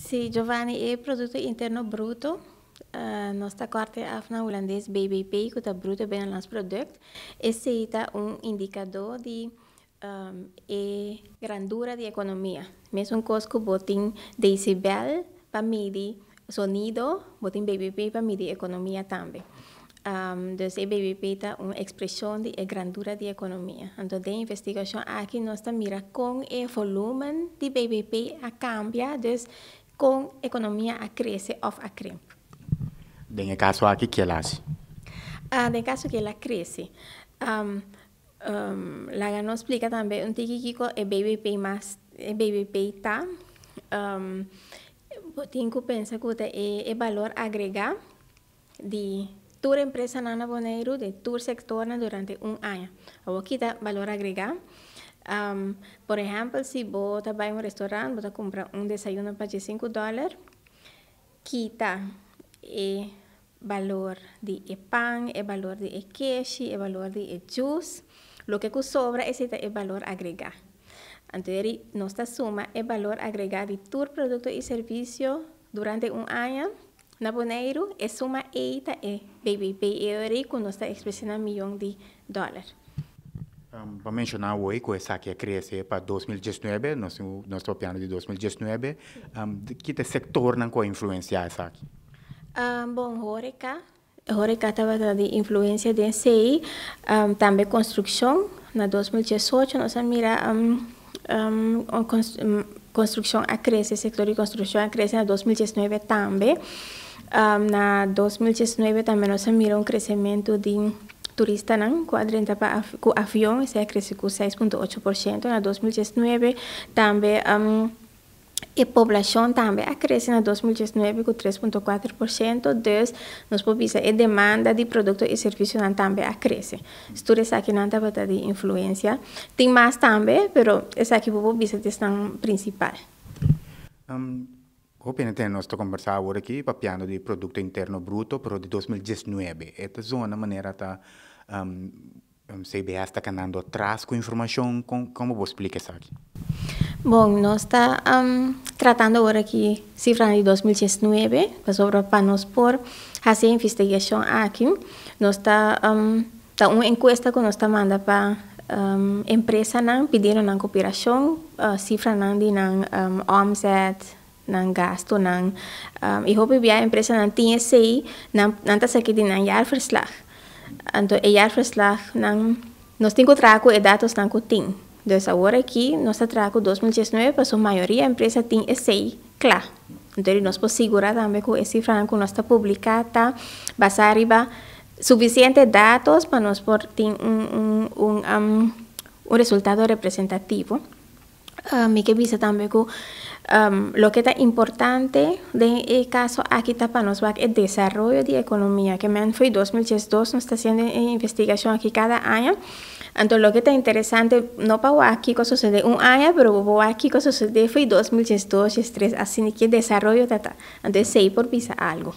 Si, Giovanni, e Produkto Interno Bruto, nos ta kòrta af na hulandes BBP, ku ta Bruto Binnenlands Product. Esei ta un indikadó di e grandura di ekonomia. Mesun kos ku bo tin decibel pa midi sonido, bo tin BBP pa midi ekonomia tambe. Dus e BBP ta un ekspreshon di e grandura di ekonomia. Anto den investigashon aki nos ta mira kon e volumen di BBP a kambia, dus kon ekonomia a krese òf a krimp. Den e kaso aki ke el hasi? Den e kaso ke el a krese. Laga nos splika tambe un tiki kiko e BBP mas e BBP ta. Bo tin ku pensa ku ta e balor agregá di tur empresanan na Boneiru, di tur sektornan durante un aña. Awor kita balor agregá. Por ehèmpel si bo ta bai un restorant bo ta kumpra un desayuno pa diesinku dòler, kita e balor di e pan, e balor di e keshi, e balor di e juice, loke ku sobra esei ta e balor agregá. Anto eri nos ta suma e balor agregá di tur produkto i servisio durante un aña na Boneiru, e suma ei ta e BBP eri ku nos ta ekspresá na miyon di dòler. Bo a menshoná awor ku esaki a krese pa 2019, nos nos ta papiando di 2019, ki ta e sektornan ku a influensiá esaki? Bon, horeca, horeca tabata di influensia den esei, tambe konstrukshon, na 2018 nos a mira konstrukshon a krese, sektor di konstrukshon a krese na 2019 tambe, na 2019 tambe nos a mira un kresementu di turistanan ku a drenta pa ku avion, esei a krese ku 6,8% na 2019, tambe e poblashon tambe a krese na 2019 ku 3,4%, dus nos por bisa e demanda di produkto i servisionan tambe a krese. Tur esakinan tabata di influensia. Tin mas tambe, pero esaki bo por bisa ta esnan prinsipal. Hopi hende nos ta kombersá awor aki papiando di Produkto Interno Bruto, pero di 2019. E ta zona manera ta CBS ta kanando atras ku informashon. Kon kon bo por splika esaki? Bon, nos ta tratando awor aki sifranan di 2019, pasobra pa nos por hasi e investigashon aki, nos ta ta un enkuesta ku nos ta manda pa empresanan pidiendo nan koperashon, sifranan di nan omzet, nan gastunan. I hopi bia empresanan tin esei, nan nan ta saki di nan jaarverslag. Anto e jaarverslagnan nos tin ku traha ku e datosnan ku tin. Dus awor aki nos ta traha ku 2019 pasobra mayoria empresa tin esei kla. Anto nos por sigurá tambe ku e sifranan ku nos ta publiká ta basá riba sufisiente datos pa nos por tin un un un un resultado representativo. Mi ke bisa tambe ku loke ta importante den e kaso aki ta pa nos wak e desaroyo di ekonomia. Ke men fo'i 2012 nos ta hasiendo e investigashon aki kada aña. Anto loke ta interesante no pa wak kiko a sosode un aña, pero bo por wak kiko a sosode fo'i 2012, 13 asina ke desaroyo ta ta. Anto esei por bisa algu.